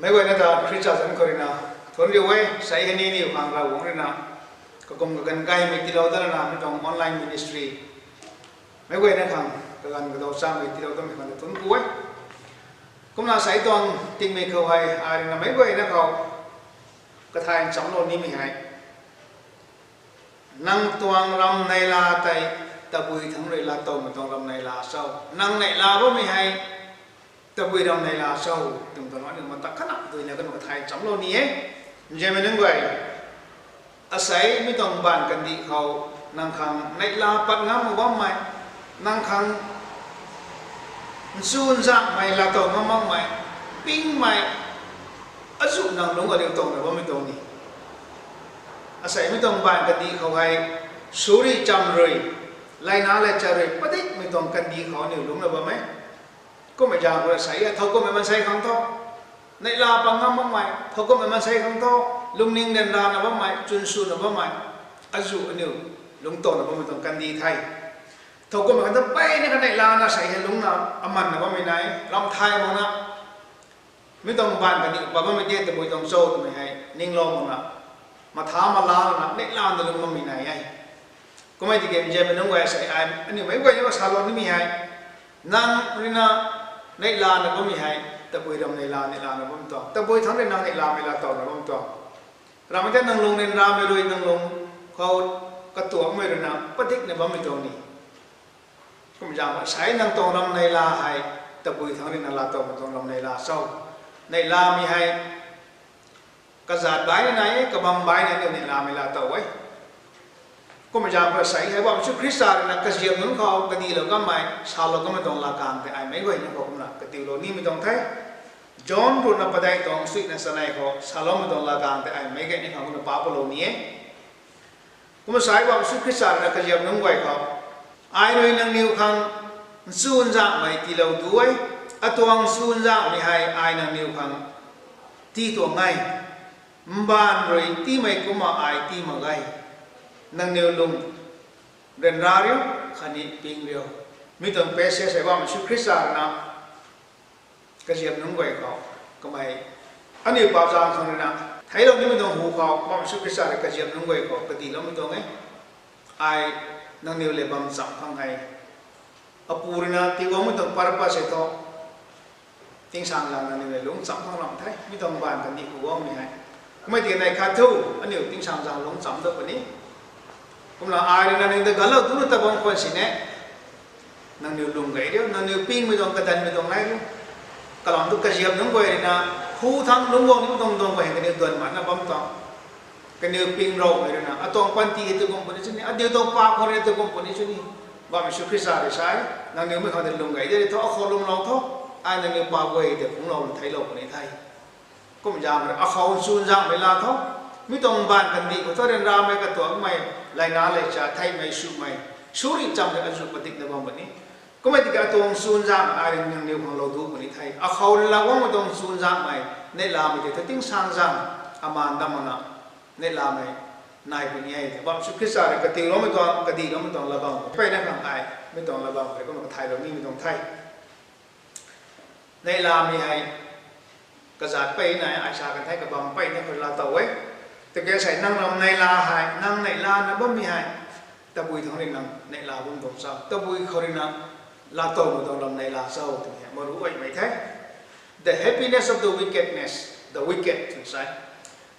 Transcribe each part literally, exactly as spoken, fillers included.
Meic guayna ta Khrista zanc khou ruina thuanc riu e, sei hei ni niw khang Ravguangc ruina kakum kaganv gaymei tiilou dat lana mi tuang online ministry meic guayna khang kaganv kadaw chamei tiilou datmei khang ta thuanc ku e. Kumna sei tuang tingmei khou hei ai ruina meic guayna khou kathay nchamlou nimei hei, nang tuang ram neihla tei tabui thangc rui laatowmei tuang ram neihla cho? Nang neihla bammei hei tabui ram neihla cho? Twmei tuang aniu mata khatna duina kanmei kathay nchamlou ni e. Nzianmei nunc guay, asei mi tuang baanv kandih khou nang khang neihla pat ngam mak bammei, nang khang nchunzanghmei laatow ngam makmei, pingmei, azuh nang lungc aliu towna bammei tuang ni. Asei mi tuang baanv kandih khou hei suri cham rui, laina leichat rui padikmei tuang kandih khou aniu lungcna bam e. Kummei zaeng khou asei e thowkumhmei maansei khang thu neihla pat ngam makmei, thowkumhmei maansei khang thu lungning ryanrana bammei, chwn swna bammei, azuh aniu lungc towna bammei tuang kandih the. Thowkumhmei khang thu mpeyna kha neihlana sei hei lungcna amanna bammei nai, ram thay makna mi tuang baanv kandih pat bammei tei tabui tuang cho twmei hei ninglou makna, matha mala lana neihlana lungc bammei nai e. Kummei tiki nzianmei nunc guay, asei ai aniu meic guayna salou nimei hei, nang ruina neihlana bammei hei tabui ram neihla, neihlana bam tuang, tabui thangc rui nang neihlamei laatowna bam tuang. Ramei tei nang lung ryanramei rui nang lung khou katuakmei ruina padikna bammei tuang ni. Kum zaeng asei nang tuang ram neihla hei tabui thangc rui nang laatowmei tuang ram neihla cho? Neihlamei hei kazat baina nai e, kabam baina aniu neihlamei laatow e. Kummei zaeng khou asei hei Bam Jisu Khrista ruina kaziap nunc khou kadihlou kanmei, salou kanmei tuang latkaeng tei ai meic guayna khou kumna katiulou nimei tuang the. John ruhna padeih tuang suina chanei khou saloumei tuang latkaeng tei ai meic guayna khang kumna pa palou ni e. Kumna sai Bam Jisu Khrista ruina kaziap nunc guay khou, ai rui nangniw khang nchunzanghmei tiilou du e, atuang nchunzanghmei hei ai nangniw khang tii tuang e. Mbaanv rui tiimei kumna ai tii mak ge. Nangniw lung ryanra riu khatni ping riu. Mi tuang passage hei Bam Jisu Khrista ruina kaziap nunc guay khou, kamei aniu paap zaeng khang ruina theiclou nimei tuang hu khou Bam Jisu Khrista rui kaziap nunc guay khou kadiloumei tuang e. Ai nangniw lev bam chamv khang hei, Apu ruina tiiguangmei tuang purpose hei thu, tingsaengzaeng nangniw lev lungc chamv khang lam the, mi tuang baanv kandih khou guangmei hei. Kummei tiki neih khat thu aniu tingsaengzaeng lungc chamv dat puni. Kumna ai ruina nangniw ta galou tuna ta bam khwan sini, nangniw lung gay riu, nangniw pingmei tuang kadanmei tuang nai riu. Kalam thu kaziap nunc guay ruina hu thangc lungc guang nimei tuang tuang guay hei kaniw duan mana bam tuang. Kaniw ping roumei ruina atuang panty hei tu kum puni sini, aniu tuang paap khou rui tu kum puni sini. Bam Jisu Khrista rui sa e, nangniw mei khang tei lung gay de ri tho, akhou lwmlou tho, ai nangniw paap guay tei phungclou theiclou puni the. Kum zaeng rui akhou nchunzanghmei laa tho, mi tuang baanv kandih khou thu ryanramei, katuakmei, laina leichat, theihmei swmei, suri cham rui azuh padikna bam puni. Kummei tiki atuang nchunzanghmei ai rui nangniw khang lou du puni the. Akhou rui laa guangmei tuang nchunzanghmei, neihlamei tei thu tingsaengzaeng amaan dam makna neihlamei nai puni e. Bam Jisu Khrista rui katiuloumei tuang, kadiloumei tuang latbam mpeyna khang ai mi tuang latbam rui kumna kathaylou nimei tuang the. Neihlamei hei kazat mpeyna ai sa kan the, kabam mpeyna khou laatow e. Tiki sei nang ram neihla hei nang neihlana bammei hei tabui thangc rui nang neihla bam tuang cho, tabui khou ruina laatowmei tuang ram neihla cho twmei hei maru guaymei the. The happiness of the wickedness, the wicked twna sa e.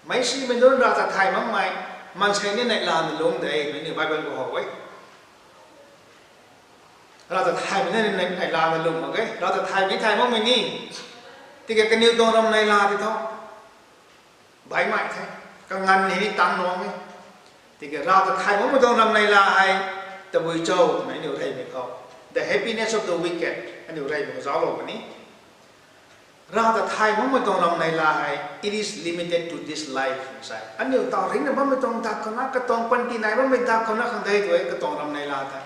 Meicsimei nunc, rav ta thay makmei maansei ni neihlana lungc de twmei ni Bible khou how e. Rav ta thaymei ni neihlana lungc mak ge, rav ta thaymei thay makmei ni. Tiki kaniw tuang ram neihla tei thu baihmei the, kanganv hei ni tang nuang e. Tiki rav ta thay makmei tuang ram neihla hei tabui cho twmei aniu reymei khou, the happiness of the wicked aniu reymei khou zauclou puni. Rav ta thay makmei tuang ram neihla hei, it is limited to this life twna sa e. Aniu taw ringcna bammei tuang dak khou na, katuang panty nai bammei dak khou na khang de tw e katuang ram neihla tei.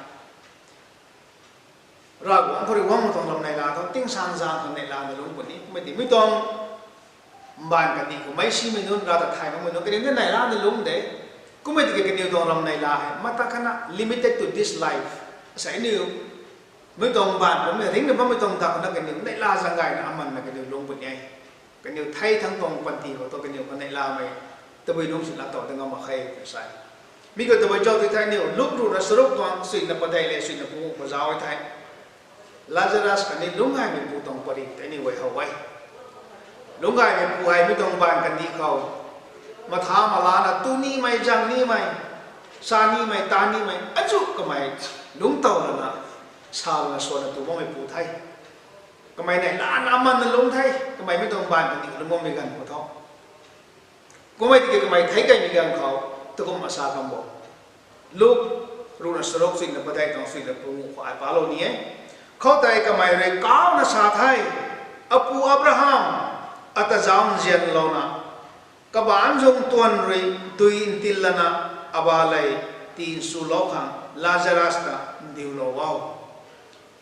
Ravguangc khou rui guangmei tuang ram neihla thu tingsaengzaeng khang neihlana lungc puni. Kummei tiki mi tuang mbaanv kandih khou meicsimei nunc, rav ta thay makmei nunc kaniw ni neihlana lungc de. Kummei tiki kaniw tuang ram neihla hei mata khatna limited to this life. Asei aniu mi tuang mbaanv khou ringcna bammei tuang dak khou na kaniw neihla zaeng gayna amanna kaniw lungc puni e. Kaniw thei thangc tuang panty khou thu kaniw khou neihlamei tabui lungc si laatow dat ngam mak khe tw sa e. Mi khou tabui zauc tei thei aniu Luk ruhna charuk tuang suina padeih le suina panguh khou zauc e thei, Lazarus khatni lungc gaymeipu tuang pary tei aniu guay how e. Lungc gaymeipu hei mi tuang baanv kandih khou matha malana tu nimei, zang nimei, sa nimei, ta nimei, achu kamei lungc tow lana, sa lana, suanna tu bammeipu the. Kamei neihla na amanna lungc the, kamei mi tuang baanv kandih lungc bammei ganv khou tho. Kummei tiki kamei thei kaimei ganv khou, takum asa kam bo. Luk ruhna charuk suina padeih tuang suina panguh khou ai palou ni e. Khoutei kamei rui kauna sa the, Apu Abraham, ata zauc nzianlouna, kabaanc zung tuan rui dui ntil lana, aba lev ti nsulou khang Lazarus ta ndiulou o.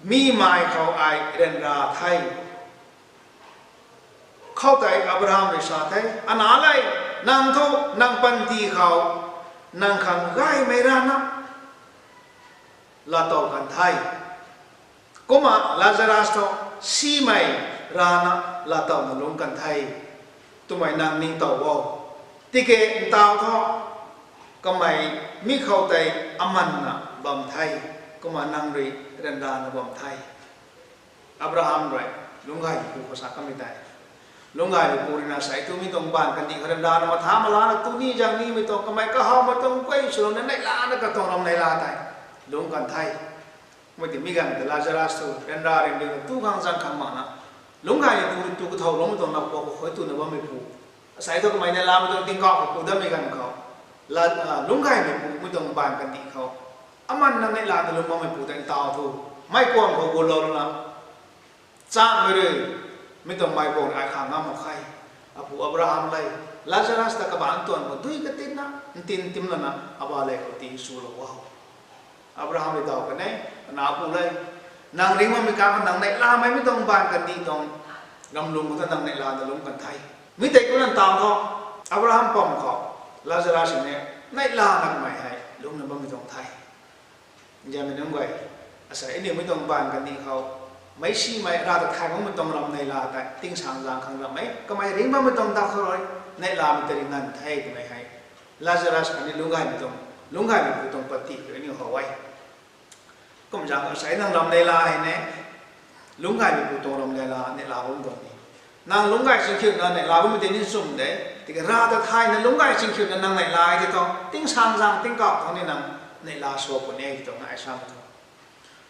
Mi mai khou ai ryanra the. Khoutei Abraham rui sa the, Ana le, nang thu nang panty khou nang khang gaymei rana laatow kan the. Kumna Lazarus thu simei rana laatowna lungc kan the, twmei nang ningtow o. Tiki ntaw thu kamei mi khou tei amanna bam the, kumna nang rui ryanrana bam the. Abraham rui lungc gaymeipu khou sa kamei tei, lungc gaymeipu rui na sa e, Tumei tuang baanv kandih khou ryanrana, matha malana, tu ni zang nimei tuang, kamei kahawmei tuang guay swlouna neihlana katuang ram neihla tei lungc kan the. Mei tei mi ganv tei Lazarus thu ryanra ryanriuna tu khang zang khang makna, lungc gaymeipu rui tu kathau loumei tuang na pua khou khui tuna bammeipu. Asei thu kamei neihlamei tuang tingkauh khou ku datmei ganv khou, la- lungc gaymeipu mi tuang baanv kandih khou amanna neihlana lungc bammeipu tei ntaw thu, meic kuang khou gulouna, changmei rui mi tuang meic kuang ai khang ngam mak khe. Apu Abraham le, Lazarus ta kabaanc tuan khou dui katinna ntin tim lana, aba lev khou ti nsulou o. Abraham rui daw kan e, Ana pu le, nang ringc bammei kang khou nang neihlamei mi tuang baanv kandih tuang ramlung khou ta nang neihlana lungc kan the. Mi tei kumna ntaw thu, Abraham pam khou Lazarus ni neihlana kamei hei lungcna bammei tuang the. Nzianmei nunc guay, asei aniu mi tuang baanv kandih khou, meic simei, Rav ta thay makmei tuang ram neihla tei tingsaengzaeng khang ram e, kamei ringc bammei tuang dak khou rui neihlamei tei ringh nganv the twmei hei Lazarus khatni lungc gaymei tuang, lungc gaymeipu tuang panty khou aniu how e. Kum zaeng asei nang ram neihla hei ne, lungc gaymeipu tuang ram neihla, neihla bam tuang ni. Nang lungc gay chingkhiuna neihla bammei tei ni nchumh de. Tiki Rav ta thayna lungc gay chingkhiuna nang neihla e tei thu, tingsaengzaeng tingkauh khou ni nang neihla sw puni e tw tuang na ai sa mak tho.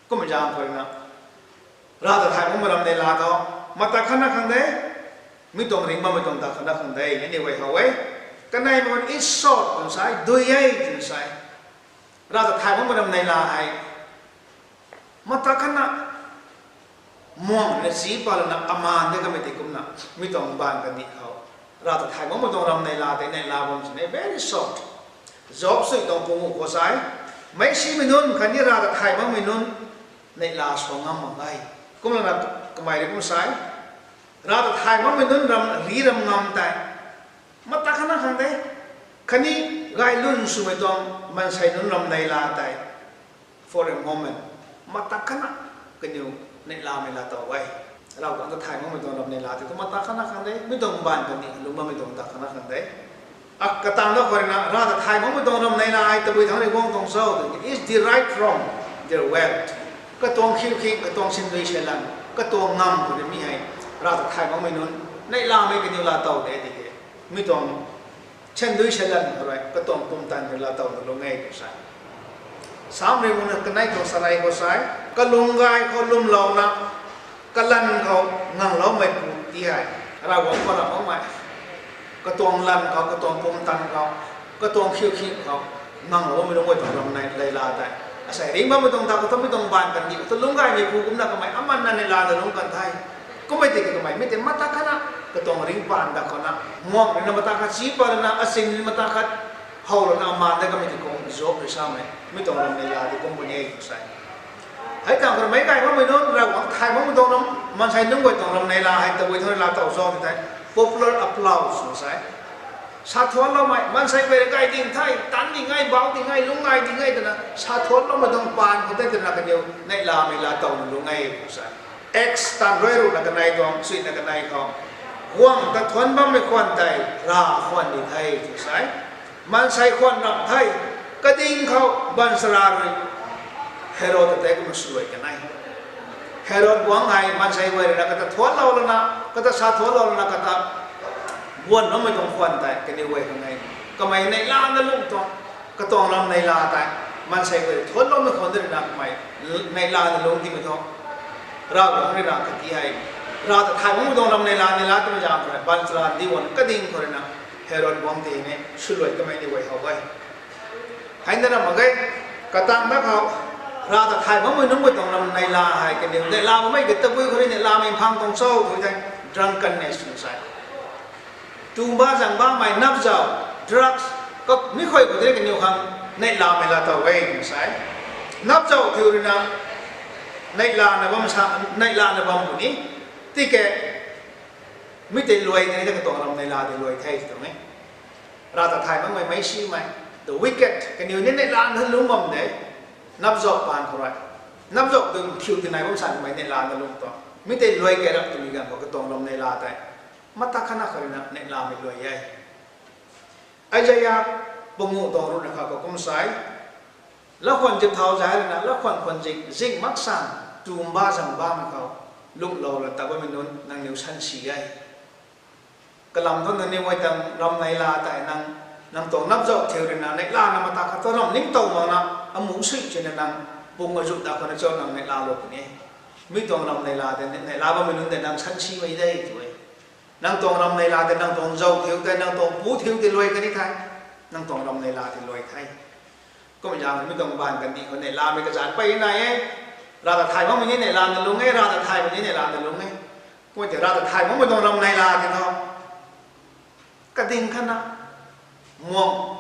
Kum zaeng khou rui na, Rav ta thay makmei ram neihla thu, mata khatna khang de, mi tuang ringc bammei tuang dak khatna khang de, aniu guay how e. Kaneimei khou is short twna sa e, dui e twna sa e. Rav ta thay makmei ram neihla hei, mata khatna muang na chi pat lana amaan de kamei tei kumna, mi tuang baanv kandih khou Rav ta thay makmei tuang ram neihla tei neihla bam sini very short. Job sui tuang panguh khou sa e, meic simei nunc khatni Rav ta thay makmei nunc neihla sw ngam mak ge. Kumlana kamei rui kum sa e, Rav ta thay makmei nunc ram ri ram ngam tei mata khatna khang de, khatni gay lun swmei tuang maansei nunc ram neihla tei for a moment, mata khatna kaniw neihlamei laatow e. Rav ta thay makmei tuang ram neihla tei thu mata khatna khang de, mi tuang baanv kandih lungc bammei tuang ta khatna khang de. A, katang da khou rui na, Rav ta thay makmei tuang ram neihla hei tabui thangc rui guang tuang cho tw, is derived from their wealth. Katuang khiu khing, katuang sindui seilan, katuang ngam khou ni mi hei, Rav ta thay makmei nunc neihlamei kaniw laatow de tiki, mi tuang sindui seilan khou rui katuang pumtan khou laatowna lung e tw sa e. Sam rui muna kanei tuang sarei khou sa e, kalung gay khou lwmlouna, kalan khou ngangloumeipu ti hei, Ravguangc khou ram makmei, katuang lan khou, katuang pumtan khou, katuang khiu khing khou ngangloumei nunc guay tuang ram neihla tei, asei ringc bammei tuang dak khou thu mi tuang baanv kandih khou thu lungc gaymeipu kumna kamei amanna neihlana lungc kan the. Kummei tiki kamei mi tei mata khatna katuang ringc paan dak khou na, muang rui na mata khat chi pat lana, asing rui mata khat how lana amaan de kamei tei kum Job rui samei, mi tuang ram neihla tei kum puni e tw sa e. Hei tang khou meic gay makmei nunc, Ravguangc thay makmei tuang ram, maansei nunc guay tuang ram neihla hei tabui thangc rui laatow cho tw thei, popular applause tw sa e. Sa thuanloumei, maansei guay rui gay ding the, tan ding e, bauc ding e, lungc gay ding e twna sa thuanloumei tuang paan khou tei twna kaniw neihlamei laatowna lung e tw sa e. Acts taanv rui ruhna kanei tuang, suina kanei khou, Guangc ta thuanc bammei khwan tei rav khwan di the tw sa e. Maansei khwan ram the, kading khou baanchara rui Herod ta tei kumna swluai kan e. Herod guangc hei maansei guay ruina kata thuanclou lana, kata sa thuanclou lana, kata guan bammei tuang khwan tei kaniw guay khang e. Kamei neihlana lungc tuang, katuang ram neihla tei maansei guay thuancloumei khwan ruina kamei neihlana lungc timei thu, Ravguangc ruina kati hei, rav ta thay makmei tuang ram neihla, neihla twmei zaeng khou baanchara di guan kading khou ruina Herod guangc tei ni swluai kamei ni guay how e. Hei na ram mak ge, katang da khou, rav ta thay makmei nunc guay tuang ram neihla hei kaniw neihla makmei ka tabui khou rui neihlamei mphang tuang cho tw thei, drunkenness tw sa e. Tumba zang bammei napzauh, drugs, ka mi khuay khou tei kaniw khang neihlamei laa tow e tw sa e. Napzauh thiu ruina neihlana bam sa, neihlana bam puni. Tiki mi tei luai tei ni katuang ram neihla tei luai the tw tuang e. Rav ta thay makmei, meic simei, the wicked, kaniw ni neihlana lungc bam de. Napzauh paan khou rui, napzauh dun thiu tinai bam samei neihlana lungc tuang. Mi tei luai key rap twmei ganv khou katuang ram neihla tei mata khatna khou ruina neihlamei luai e. Isaia panguh tuang ruhna kha khou kum sa e, lakhwan zip thau zay ruina lakhwan khwan zing, zing mak san, tumba zang bammei khou lunghlou la ta bammei nunc nangniw sansi e. Kalam thu nangniw guay tuang ram neihla tei nang, nang tuang napzauh thiu ruina neihlana mata khat thu ram ningtow makna, amuh sui china nang pung azut da khou na cho nang neihlalou puni. Mi tuang ram neihla tei, neihla bammei nunc tei nang sansimei de tw e. Nang tuang ram neihla tei, nang tuang zauh thiu tei, nang tuang pu thiu tei luai kan ni the. Nang tuang ram neihla tei luai the. Kum zaeng mi tuang baanv kandih khou neihlamei kazanc pey nai e. Rav ta thay makmei ni neihlana lungc e, rav ta thaymei ni neihlana lungc e. Kum tei rav ta thay makmei tuang ram neihla tei thu, kading khatna, muang,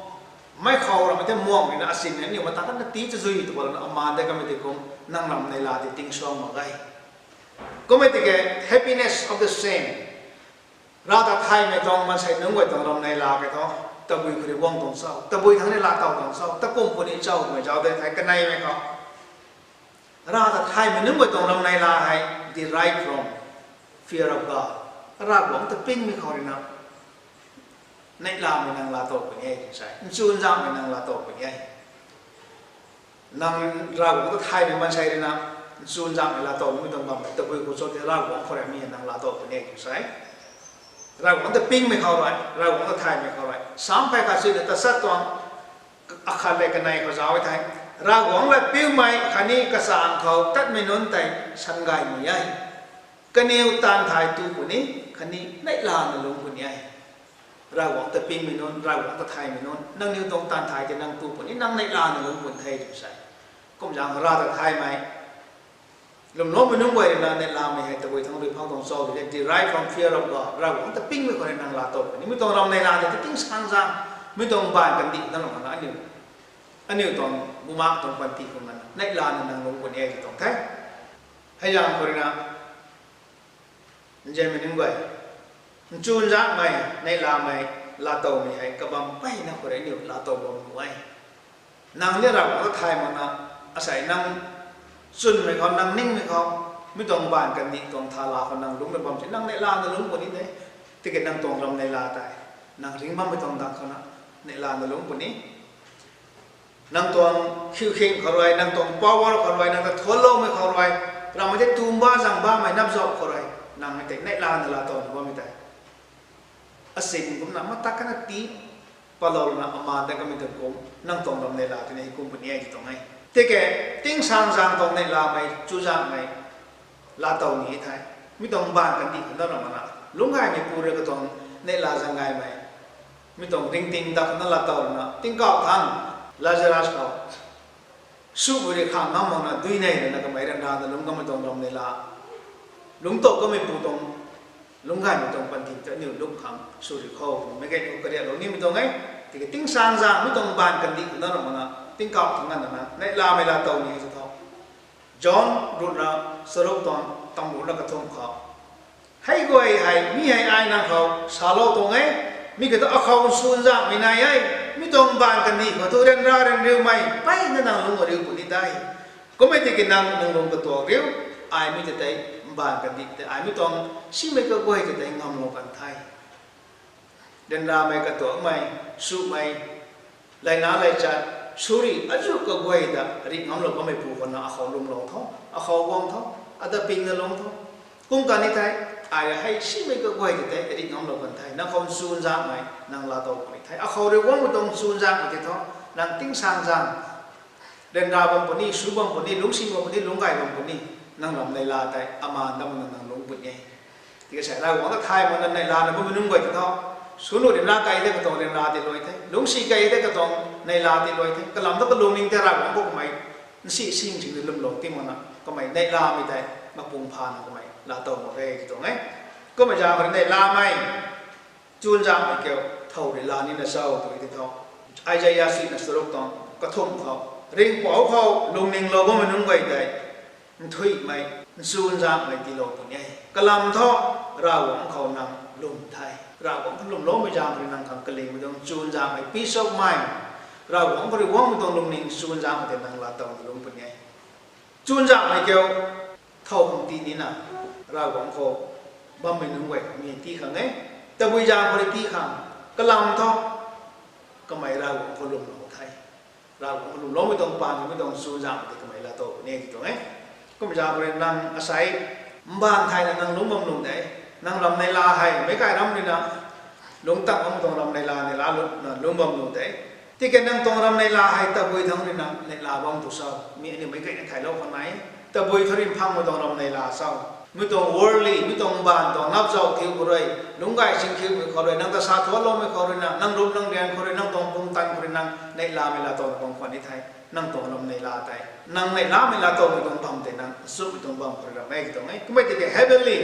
mei khou ramei tei muang ruina asin aniu mata khatna tii chazui tw bam lana amaan de kamei tei kum, nang ram neihla tei tingsuang mak ge. Kummei tiki happiness of the saint, rav ta thaymei tuang maansei nunc guay tuang ram neihla kei thu, tabui khou rui guang tuang cho, tabui thangc ni laa tow tuang cho, takum puni cho twmei zauc de thei kaneimei khou, rav ta thaymei nunc guay tuang ram neihla hei derive from fear of God. Ravguangc ta pingmei khou ruina neihlamei nang laa tow puni e tw sa e. Nchunzaenghmei nang laa tow puni e. Nang Ravguangc ta thaymei maansei ruina nchunzaenghmei laa tow nimei tuang bammei tabui khou cho tei Ravguangc khou rui mi nang laa tow puni e tw sa e. Ravguangc ta pingmei khou rui, Ravguangc ta thaymei khou rui, sam phey khat sina tachat tuang akhat le kanei khou zauc e thei, Ravguangc lat piumei khatni kachang khou tatmei nunc tei sangaymei e. Kaniw taanv thay tu puni, khatni neihlana lungc puni e. Ravguangc ta pingmei nunc, Ravguangc ta thaymei nunc, nangniw tuang taanv thay tei nang tu puni, nang neihlana lungc puni the tw sa e. Kum zaeng rav ta thaymei, lwmloumei nunc guay ruina neihlamei hei tabui thangc rui phang tuang cho tw e, derive from fear of God. Ravguangc ta pingmei khou rui nang laa tow puni. Mi tuang ram neihla tei tingsaengzaeng, mi tuang baanv kandih na ram na aniu, aniu tuang bumaengc tuang panty khou nana neihlana nang lungc puni e tw tuang the. Hei zaeng khou ruina, nzianmei nunc guay, nchunzaenghmei, neihlamei, laa towmei hei kabam mpeyna khou rui aniu laa tow bam nuh e. Nang ni Ravguangc ta thay makna, asei nang chwnmei khou, nang ningmei khou, mi tuang baanv kandih tuang thala khou nang lungcna bam se, nang neihlana lungc puni de. Tiki nang tuang ram neihla tei, nang ringc bammei tuang dang khou na, neihlana lungc puni. Nang tuang khiukhing khou rui, nang tuang power khou rui, nang ta thuanloumei khou rui, ramei tei tumba zang bammei napzauh khou rui, nang mei tei neihlana laa tow nuh bammei tei, asin kumna mata khatna tii patlou lana amaan de kamei ta kum, nang tuang ram neihla tei ni hei kum puni e tw tuang e. Tiki, tingsaengzaeng tuang neihlamei, chuzaenghmei, laa tow ni thei, mi tuang baanv kandih khou na ram na, lungcgaymeipu rui katuang neihla zaeng gaymei, mi tuang ringting ta khou na laa tow lana, tingkauh thangc, Lazarus khou, sumei rui khang ngam makna dui nei lana kamei ryanrana lungc kamei tuang ram neihla, lungc tow kameipu tuang, lungcgaymei tuang panty ta aniu lungc khang sw ri khou twmei meic guay ni kariaklou nimei tuang e. Tiki tingsaengzaeng mi tuang baanv kandih khou na ram na, tingkauh thangc nganv na, neihlamei laa tow ni hei sa tho. John ruhna charuk tuang, tam ruhna kathumh khou, hei guay hei mi hei ai nang khou salou tuang e, mi kiu thu akhou nchunzaenghmei nai e, mi tuang baanv kandih khou thu ryanra ryanriumei mpeyna nang lungc riu puni de. Kummei tiki nang nang lung katuang riu, ai mi ta tei Baanv kandih tei ai mi tuang simei kaguay tei ngamlou kan the. Ryanramei katuakmei, sumei, laina laichat, suri azuh kaguay ta rih ngamlou kanmei pu khou na akhou lwmlou tho, akhou guang tho, ata pingna lung tho. Kum kan ni thei, ai hei simei kaguay tei rih ngamlou kan the. Nang khou nchunzaenghmei nang laatow puni the. Akhou rui guangmei tuang nchunzaenghmei tei tho, nang tingsaengzaeng ryanra bam puni, su bam puni, lungcsi bam puni, lungcgay bam puni, nang ram neihla tei amaan dam na nang lungc puni e. Tiki sei Ravguangc ta thay makna neihlana bammei nunc guay tei tho, sunu ryanra kei tei katuang ryanra tiluai the, lungcsi kei tei katuang neihla tiluai the, kalam thu kalungning tei Ravguangc khou kamei nsi sing sing ni lwmlou ti makna kamei neihlamei tei mapung phana kamei laatow mak ge ti tuang e. Kummei zaeng khou rui neihlamei nchunzaenghmei kiu thow rui la nina cho tw tei tho, Isaia sina charuk tuang kathumh khou, ringhpouc khou lungninglou bammei nunc guay tei nthuihmei, nchunzaenghmei tiilou puni e. Kalam thu Ravguangc khou nang lwm the. Ravguangc khou lwmloumei zaeng khou rui nang khang kalingmei tuang nchunzaenghmei, peace of mind, Ravguangc khou rui guangmei tuang lungning nchunzaenghmei tei nang laatow ni lungc puni e. Nchunzaenghmei kiu thow khang tii nina, Ravguangc khou bammei nunc guay khang mi tii khang e. Tabui zaeng khou rui tii khang, kalam thu kamei Ravguangc khou lwmlou the. Ravguangc khou lwmloumei tuang paan, mi tuang nchunzaenghmei tei kamei laatow puni e ti tuang e. Kummei zaeng khou rui nang asei mbaanv thayna nang lungc bam nuh de. Nang ram neihla hei meic kai ram ruina lungc tang bammei tuang ram neihla, neihla luna lungc bam nuh de. Tiki nang tuang ram neihla hei tabui thangc ruina neihla bam tu cho? Mi aniu meic gayna thaylou khou nai. Tabui thangc rui mphangmei tuang ram neihla cho? Mi tuang worldly, mi tuang mbaanv tuang napzau thiu khou rui, lungcgay chingkhiumei khou rui, nang ta sa thuanloumei khou ruina, nang rup nang rian khou rui, nang tuang pumtan khou rui nang neihlamei laatowna bam khwan ni the. Nang tuang ram neihla tei, nang neihlamei laatowmei tuang bam tei nang nchumhmei tuang bam khou rui ram e ti tuang e. Kummei tiki heavenly,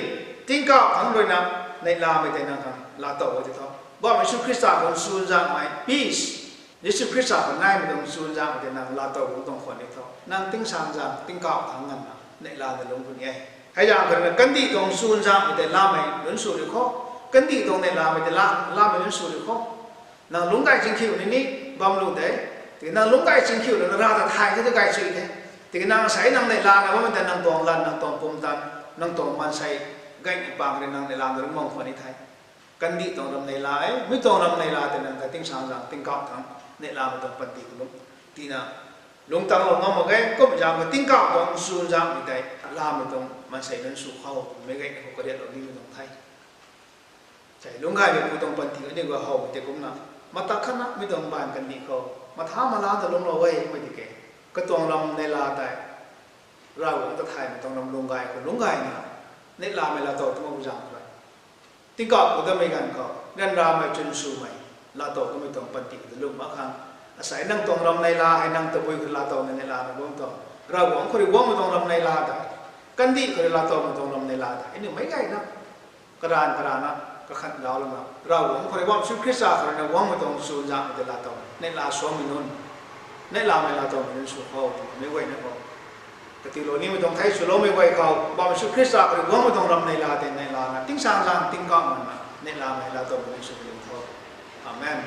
tingkauh thangc ruina neihlamei tei nang khang laatow e ti tho. Bam Jisu Khrista khou nchunzaenghmei, peace, Jisu Khrista khou naimei tuang nchunzaenghmei tei nang laatow tuang khwan ni tho, nang tingsaengzaeng tingkauh thangc nganvna neihlana lungc puni e. Hei zaeng khou ruina kandih tuang nchunzaenghmei tei lamei nunc sw rui khou, kandih tuang neihlamei tei la, lamei nunc sw rui khou, nang lungcgay chingkhiu ni ni bam lu de. Tiki nang lungcgay chingkhiu lana Rav ta thay the tu gay chui the. Tiki nang asei nang neihlana bammei tei nang tuang lat, nang tuang pumtan, nang tuang maansei gayna pang rui nang neihlana lungc bam khwan ni the. Kandih tuang ram neihla e, mi tuang ram neihla tei nang ta tingsaengzaeng tingkauh thangc neihlamei tuang panty khou lungc tina lungc tanglou ngam mak ge. Kummei zaeng khou tingkauh tuang nchunzaenghmei tei lamei tuang maansei nunc sw khou meic gayna khou kariatlou nimei tuang the. Sei lungcgaymeipu tuang panty aniu guay howmei tei kumna, mata khatna mi tuang mbaanv kandih khou matha mala ta lungclou e mei tiki, katuang ram neihla tei Ravguangc ta thaymei tuang ram lungcgay khou lungcgayna neihlamei laatow tu makpui zaeng khou rui, tingkauh khou datmei ganv khou ryanramei chwn swmei laatow kamei tuang panty khou ta lungc mak khang, asei nang tuang ram neihla hei nang tabui khou laatowna neihlamei bam tuang, Ravguangc khou rui guangmei tuang ram neihla tei, kandih khou rui laatowmei tuang ram neihla tei aniu meic gayna karaanv karaanna kakhat laulouna Ravguangc khou rui bam Jisu Khrista khou ruina guangmei tuang nchunzaenghmei tei laatow, neihla suangmei nunc, neihlamei laatowmei nunc sw khou twmei guayna khou katiulou nimei tuang the. Swloumei guay khou bam Jisu Khrista khou rui guangmei tuang ram neihla tei neihlana tingsaengzaeng tingkauh nganvna neihlamei laatowmei nunc sw ling tho. Amen.